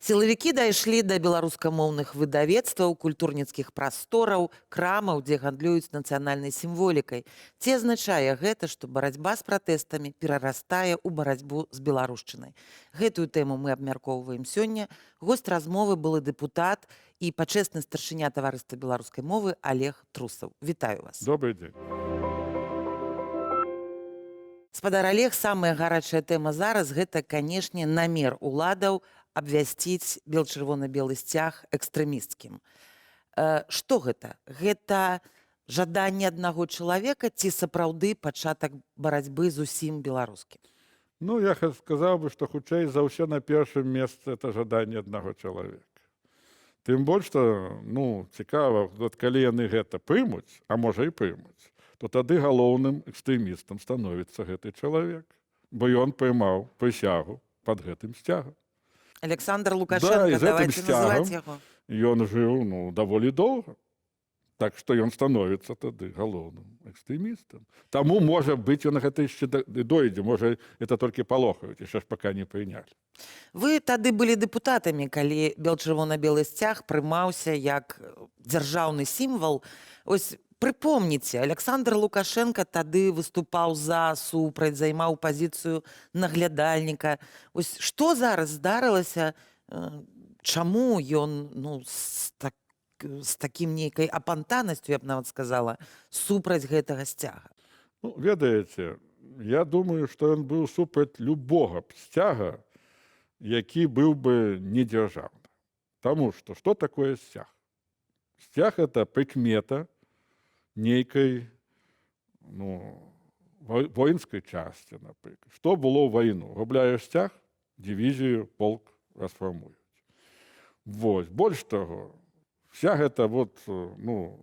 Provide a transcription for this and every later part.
Сілавікі дайшлі да беларускамоўных выдавецтваў, культурніцкіх прастораў, крамаў, дзе гандлююць нацыянальнай сімволікай. Ці азначае гэта, што барацьба з пратэстамі перарастае ў барацьбу з беларушчынай? Гэтую тэму мы абмяркоўваем сёння. Гость размовы былы дэпутат і пачэсны старшыня Таварыства беларускай мовы Алег Трусаў. Вітаю вас. Добрый день. Спадар Алег, самая гарачая тэма зараз — гэта, канешне, намер уладаў абвясціць бел-чырвона-белы сцяг экстрэмісцкім. Што гэта? Гэта жаданне аднаго чалавека ці сапраўды пачатак барацьбы з усім беларускім? Ну, я сказаў бы, што хутчэй за ўсё на першым месцы это жаданне аднаго чалавека. Тым больш, што, ну, цікава, вот калі яны гэта прымуць, а можа, і прымуць, то тады галоўным экстрэмістам становіцца гэты чалавек, бо ён прымаў прысягу под гэтым сцягам. Александр Да, Лукашенко, і з гэтым давайте называць сцягам яго. ён жыў, ну, даволі доўга. Так што ён становіцца тады галоўным экстрэмістам. Таму, можа быць, ён гэта яшчэ дойдзе, можа, это толькі палохаюць, яшчэ ж пока не прынялі. Вы тады былі дэпутатамі, калі бел-чырвона-белы сцяг прымаўся як дзяржаўны сімвал. Ось прыпомніце, Александр Лукашенко тады выступаў за, супраць, займаў пазіцыю наглядальніка. Ось што зараз здарылася, чаму ён, ну, з такім нейкай апантанасцю, я б нават сказала, супраць гэтага сцяга? Ну, ведаеце, я думаю, што ён быў супраць любога б сцяга, які быў бы не дзяржаўны. Таму што што такое сцяг? Сцяг — это прыкмета нейкай, ну, воінскай часці, напрыклад. Што было ў вайну? Губляеш сцяг, дывізію, полк расфармуюць. Вось, больш таго, вся гэта вот, ну,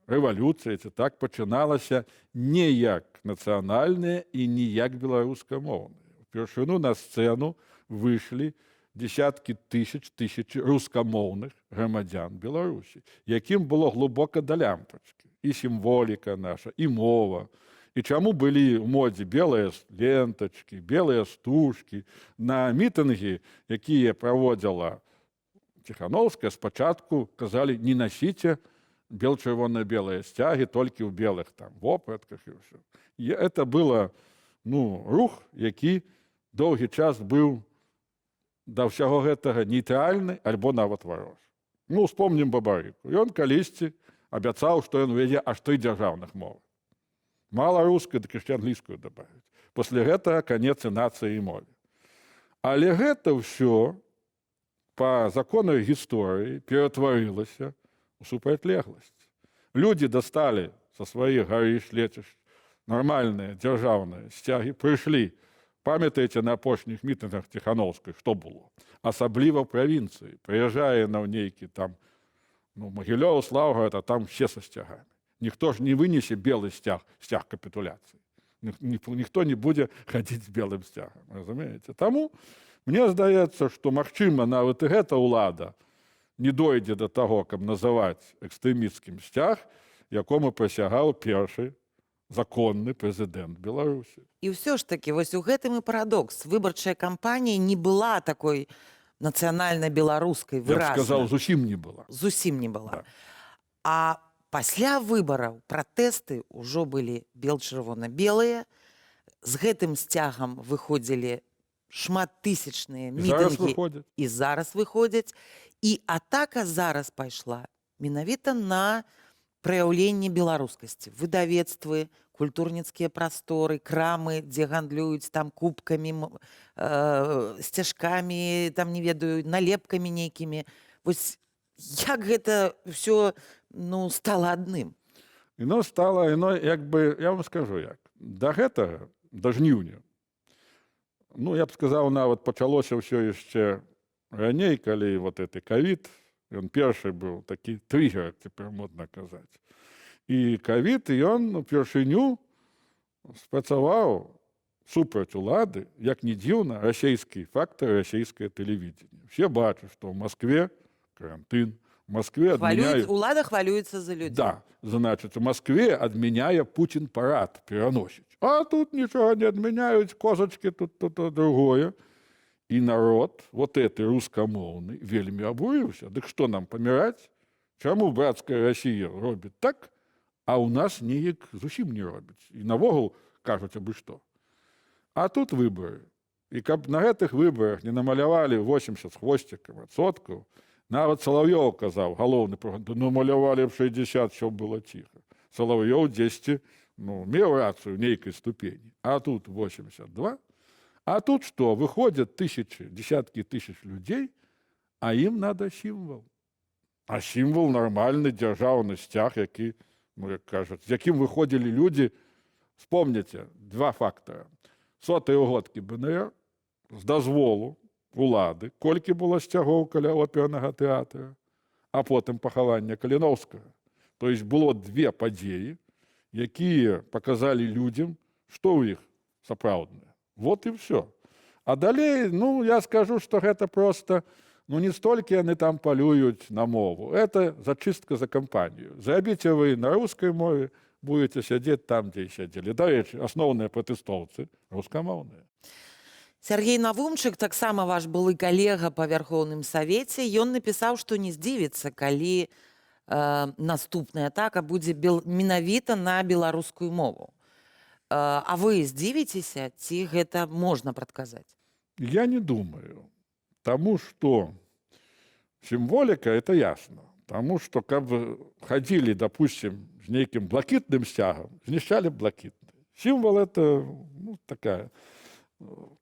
рэвалюцыя ці так пачыналася не як нацыянальная і не як беларускамоўная. Упершыню на сцэну выйшлі десяткі тысяч, тысячи рускамоўных грамадзян Беларусі, якім было глубока да лямпачкі і сімволіка наша, і мова. І чаму былі ў модзе белыя лентачкі, белыя стужкі на мітынгі, якія праводзіла Ціхановская, спачатку казалі: «Не насіце бел-чырвона-белыя сцягі, толькі ў белых там вопратках», і ўсё. І это было, ну, рух, які доўгі час быў да ўсяго гэтага нейтральны альбо нават варожы. Ну, успомнім Бабарыку. Ён калісьці абяцаў, што ён увядзе аж тры дзяржаўных мовы. Мала рускай, дык яшчэ англійскую добавіць. Пасля гэтага канец і нацыі, і мове. Але гэта ўсё па законах гісторыі ператварылася ў супрацьлегласць. Людзі дасталі са сваіх гарыш, лецішч нармальныя дзяржаўныя сцягі, прыйшлі. Памятаеце, на апошніх мітынгах Ціхановскай што было? Асабліва ў правінцыі. Прыязджае на нейкі там, ну, Магілёў, Славгород, а там все са сцягамі. Ніхто ж не вынесе белы сцяг, сцяг капітуляцыі. Ніхто не будзе хадзіць з белым сцягам, разумееце? Таму мне здаецца, што, магчыма, нават і гэта ўлада не дойдзе да таго, каб называць экстрэмісцкім сцяг, якому прысягаў першы законны прэзідэнт Беларусі. І ўсё ж такі вось у гэтым і парадокс. Выбарчая кампанія не была такой нацыянальна-беларускай Я б выразна. сказаў, зусім не была. Зусім не была. Да. А пасля выбараў пратэсты ўжо былі бел-чырвона-белыя. З гэтым сцягам выходзілі шматтысячныя І зараз мітынгі выходзяць. І зараз выходзяць. І атака зараз пайшла менавіта на праяўленне беларускасці: выдавецтвы, культурніцкія прасторы, крамы, дзе гандлююць там кубкамі, сцяжкамі, там, не ведаю, налепкамі нейкімі. Вось як гэта ўсё, ну, стала адным? Яно стала, яно як бы, я вам скажу як. Да гэтага, да жніўня, ну, я б сказаў, нават пачалося ўсё яшчэ раней, калі вот гэты кавід, ён першы быў такі тригер, цяпер модна казаць. І кавід, ён упершыню спрацаваў супраць улады, як не дзіўна, расійскі фактор, расійскае тэлевідзенне. Все бачаць, што ў Маскве карантын, у Маскве Хвалююць, адмяняюць. Улада хвалюецца за людзей. Да, значит, у Москве адмяняе Путин парад, пераносіць. А тут нічога не адмяняюць, козачкі, тут, тут, тут другое. І народ, вот гэты рускамоўны, вельмі абурыўся. Дык што нам, паміраць? Чаму брацкая Расія робіць так, а ў нас неяк зусім не робіць? І наогул кажуць абы што. А тут выбары. І каб на гэтых выбарах не намалявалі 80 з хвосцікам адсоткаў, нават Салаўёў казаў, галоўны прапагандыст: «Ну, малявалі б 60, всё было тихо». Салаўёў дзесьці, ну, меў рацыю нейкай ступені. А тут 82. А тут что? Выходят тысячи, десятки тысяч людей, а им надо символ. А символ — нармальны дзяржаўны сцяг, які, ну, як кажуць, з якім выходзілі людзі. Вспомните два фактора. Сотыя угодкі БНР з дазволу улады, колькі было сцягоў каля опернага тэатра, а потым пахаванне Каліноўскага. То есть было две падзеі, якія паказалі людзям, што ў іх сапраўднае. Вот і всё. А далей, ну, я скажу, што гэта просто, ну, не столькі яны там палююць на мову. Это зачыстка за кампанію. Зрабіце вы на рускай мове, будете сядзець там, дзе і сядзелі. Дарэчы, асноўныя пратэстоўцы рускамоўныя. Сяргей Навумчык, таксама ваш былы калега па Вярхоўным Савеце, ён напісаў, што не здзівіцца, калі наступная атака будзе менавіта на беларускую мову. А вы здзівіцеся ці гэта можна прадказаць? Я не думаю. Таму што сімволіка — это ясно. Таму што каб хадзілі, допустим, з нейкім блакітным сцягам, знішчалі б блакітны. Сімвал — это, ну, такая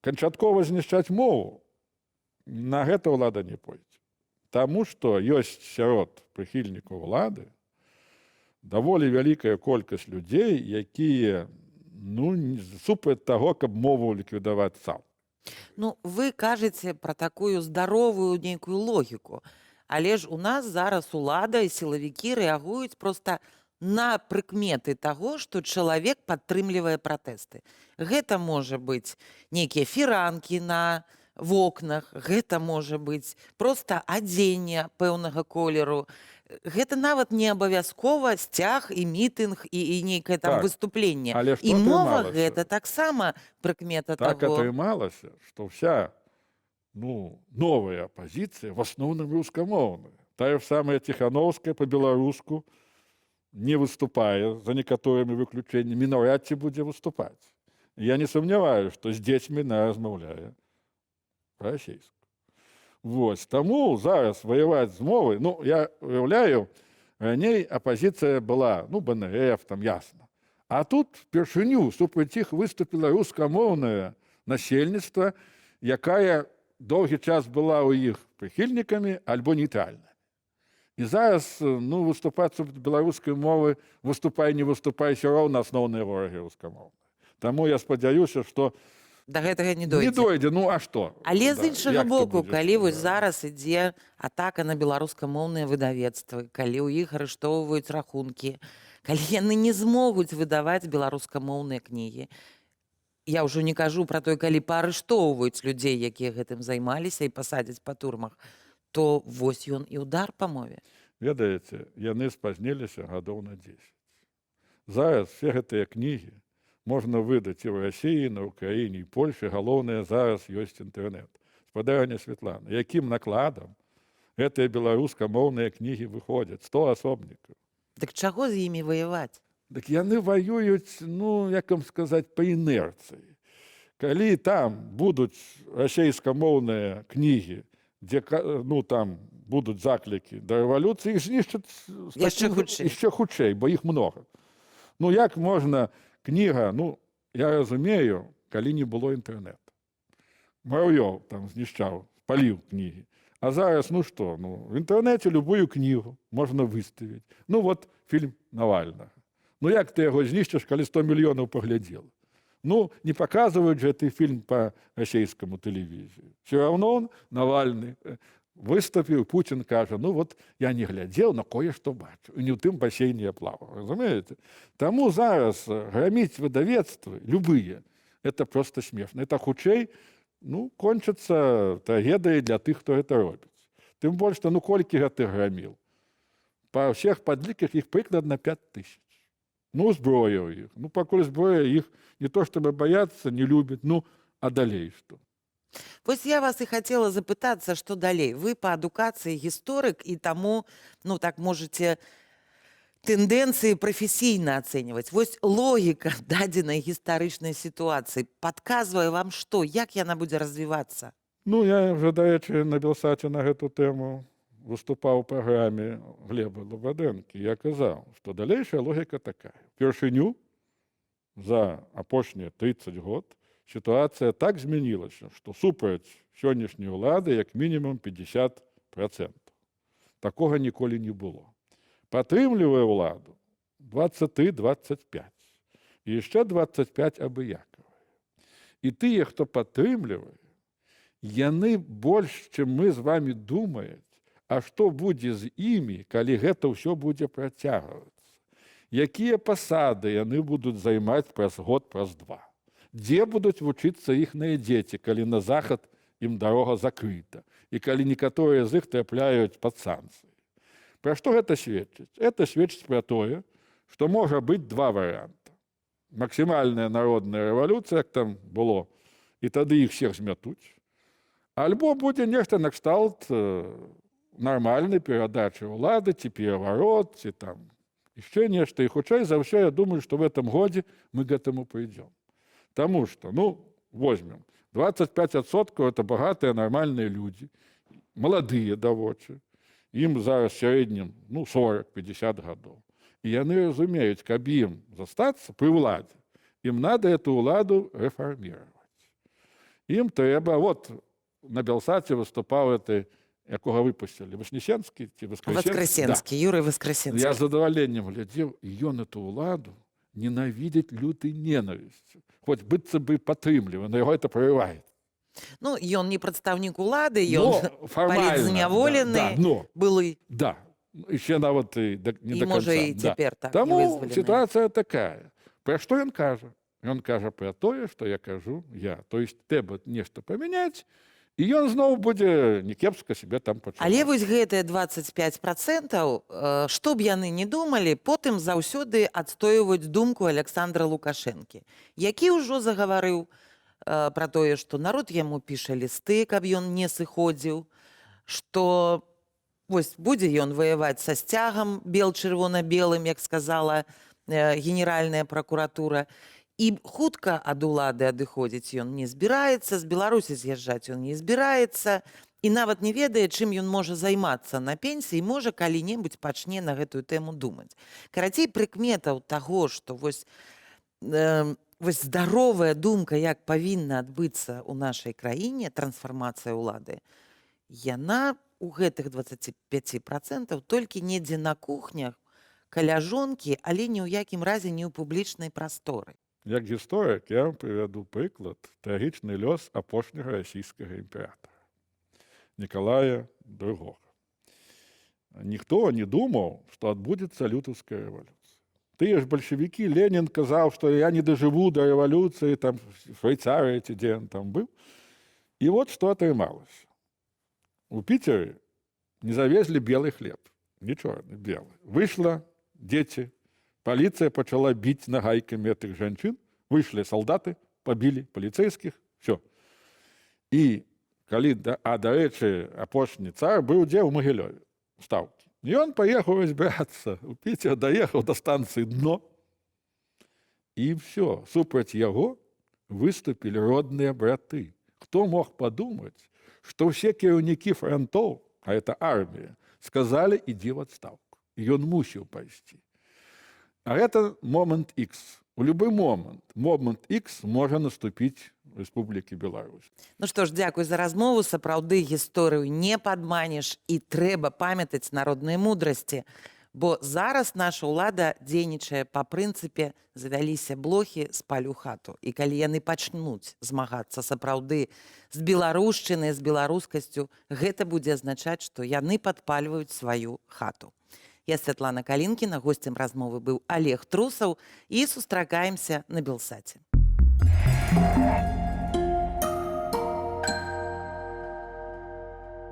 канчаткова знішчаць мову. На гэта ўлада не пойдзе. Таму што ёсць сярод прыхільнікаў улады даволі вялікая колькасць людзей, якія, ну, супраць таго, каб мову ліквідаваць цалкам. Ну, вы кажаце пра такую здаровую нейкую логіку. Але ж у нас зараз улада і сілавікі рэагуюць проста на прыкметы таго, што чалавек падтрымлівае пратэсты. Гэта можа быць нейкія фіранкі на вокнах, гэта можа быць проста адзенне пэўнага колеру. Гэта нават не абавязкова сцяг і мітынг і нейкае там выступленне. Але што І мова атрымалася? гэта таксама прыкмета Так таго. атрымалася, што вся, ну, новая апазіцыя в асноўным рускамоўная. Тая ж самая Ціхановская па-беларуску не выступае, за некаторымі выключэннямі, наўрад ці будзе выступаць. Я не сумняваю, што з дзецьмі яна размаўляе па-расейску. Вось, таму зараз ваяваць з мовай, ну, я уяўляю, раней апазіцыя была, ну, БНФ, там ясна. А тут впершыню супраць іх выступіла рускамоўнае насельніцтва, якая доўгі час была ў іх прыхільнікамі альбо нейтральнымі. І зараз, ну, выступаць супраць беларускай мовы, выступай, не выступай, все роўна асноўныя ворагі рускамоўныя. Таму я спадзяюся, што Да гэтага не не дойдзе. дойдзе, ну а што? Але з Да, іншага як ты боку, будзеш? калі вось зараз ідзе атака на беларускамоўныя выдавецтвы, калі ў іх арыштоўваюць рахункі, калі яны не змогуць выдаваць беларускамоўныя кнігі. Я ўжо не кажу пра той, калі паарыштоўваюць людзей, якія гэтым займаліся, і пасадзяць па турмах, то вось ён і удар па мове. Ведаеце, яны спазніліся гадоў на 10. Зараз все гэтыя кнігі можна выдаць і ў Расіі, на Украіне, і Польшы, галоўнае, зараз ёсць інтэрнэт. Спадарыня Светлана, якім накладам гэтыя беларускамоўныя кнігі выходзяць, 100 асобнікаў. Дык чаго з імі ваяваць? Дык яны ваююць, ну, як вам сказаць, па інерцыі. Калі там будуць расейскамоўныя кнігі, дзе ну, там будуць заклікі да рэвалюцыі, іх знішчаць з Яшчэ хутчэй. Яшчэ хутчэй, бо іх много. Ну, як можна кніга, ну, я разумею, калі не было інтэрнету. Мурав'ёў там знішчаў, паліў кнігі. А зараз, ну што, ну, в інтэрнэце любую кнігу можна выставіць. Ну, вот фільм Навальнага. Ну, як ты яго знішчыш, калі 100 мільёнаў паглядзела? Ну, не показывают же этот фильм по российскому телевизору. Все равно он, Навальный, выступил, Путин кажа: «Ну вот я не глядзеў, но кое-что бачу. І не ў тым басейне я плаваў». Разумееце? Таму зараз граміць выдавецтвы, любыя, это просто смешно. Это хутчэй, ну, кончыцца трагедыяй для тых, хто гэта робіць. Тым больш, што, ну, колькі гэтых граміл? Па ўсіх падліках іх прыкладна 5 тысяч. Ну, зброя ў іх. Ну, пакуль зброя, іх не то чтобы боятся, не любят, ну, а далей што? Вось я вас і хацела запытацца, што далей. Вы па адукацыі гісторык і таму, ну, так можаце тэндэнцыі прафесійна ацэньваць. Вось логіка дадзенай гістарычнай сітуацыі падказвае вам што, як яна будзе развівацца? Ну, я уже, дарэчы, на Белсаце на гэту тэму выступаў у праграме Глеба Лабадэнкі. Я казаў, што далейшая логіка такая. Упершыню за апошнія 30 год сітуацыя так змянілася, што супраць сённяшняй улады як мінімум 50%. Такога ніколі не было. Падтрымлівае ўладу 23-25. І яшчэ 25 абыякавыя. І тыя, хто падтрымлівае, яны больш, чым мы з вами думаюць, а што будзе з імі, калі гэта ўсё будзе працягвацца? Якія пасады яны будуць займаць праз год, праз два? Дзе будуць вучыцца іхныя дзеці, калі на захад ім дарога закрыта і калі некаторыя з іх трапляюць пад санкцыі? Пра што гэта сведчыць? Это сведчыць пра тое, што можа быць два варыянта. Максімальная народная рэвалюцыя, як там было, і тады іх всех змятуць. Альбо будзе нешта накшталт нармальнай перадачы ўлады ці пераварот, ці там яшчэ нешта. І хутчэй за ўсё, я думаю, што в этом годзе мы к этому прыйдзём. Таму што, ну, возьмем, 25% это багатыя нармальныя людзі, маладыя давочы. Ім зараз сярэднім, ну, 40-50 гадоў. І яны разумеюць, каб ім застацца пры ўладзе, ім надо эту ўладу рэфармировать. Ім трэба, вот на Белсаце выступаў гэты, якога выпусцілі, Вознесенскі ці Воскресенскі? Воскресенскі, Юрый Да. Воскресенскі. Я з задавальненнем глядзеў, і ён эту ўладу ненавидит лютой ненавистью. Хоць быццам бы падтрымлівае, но яго это прорывает. Ну, ён не прадстаўнік улады, ён Но фармальна, палітзняволены да, но, былы. Да, еще нават і не І до можа конца. і Да. цяпер так не Таму вызвалены. сітуацыя такая. Пра што ён кажа? Ён кажа пра тое, што я кажу я. То есть трэба нешта памяняць, і ён зноў будзе не кепска себе там пачуваць. Але вось гэтыя 25%, што б яны не думалі, потым заўсёды адстойваюць думку Александра Лукашэнкі, які ўжо загаварыў пра тое, што народ яму піша лісты, каб ён не сыходзіў, што вось будзе ён ваяваць са сцягам бел-чырвона-белым, як сказала генеральная пракуратура. І хутка ад улады адыходзіць ён не збіраецца, з Беларусі з'язджаць ён не збіраецца і нават не ведае, чым ён можа займацца на пенсіі, можа, калі-небудзь пачне на гэтую тэму думаць. Карацей, прыкметаў таго, што вось здаровая думка, як павінна адбыцца ў нашай краіне трансфармацыя ўлады, яна у гэтых 25% толькі недзе на кухнях каля жонкі, але ні ў якім разе не ў публічнай прасторы. Як гісторык я вам прывяду прыклад: трагічны лёс апошняга расійскага імператара Николая II. Ніхто не думаў, што адбудзецца лютаўская рэвалюцыя. Тыя ж бальшавікі, Ленін казаў, што я не дажыву да рэвалюцыі, там Швейцарыі ці дзе ён там быў. І вот што атрымалася. У Піцеры не завезлі белы хлеб, не чорны, белы. Выйшла дзеці, паліцыя пачала біць нагайкамі гэтых жанчын, выйшлі салдаты, пабілі паліцэйскіх, все. І калі а дарэчы, апошні цар быў дзе? У Магілёве, стаўкі. І ён паехаў разбірацца у Піцер, даехаў да станцыі Дно. І все, супраць яго выступілі родныя браты. Хто мог падумаць, што ўсе кіраўнікі франтоў, а это армія, сказалі: «Ідзі в адстаўку». І ён мусіў пайсці. А гэта момант X. У любы момант, момант X можа наступіць в Рэспублікі Беларусь. Ну што ж, дзякуй за размову. Сапраўды, гісторыю не падманеш і трэба памятаць народныя мудрасці. Бо зараз наша ўлада дзейнічае па прынцыпе «завяліся блохі, спалю хату». І калі яны пачнуць змагацца сапраўды з беларушчынай, з беларускасцю, гэта будзе азначаць, што яны падпальваюць сваю хату. Я Святлана Калінкіна, госцем размовы быў Алег Трусаў, і сустракаемся на Белсаце.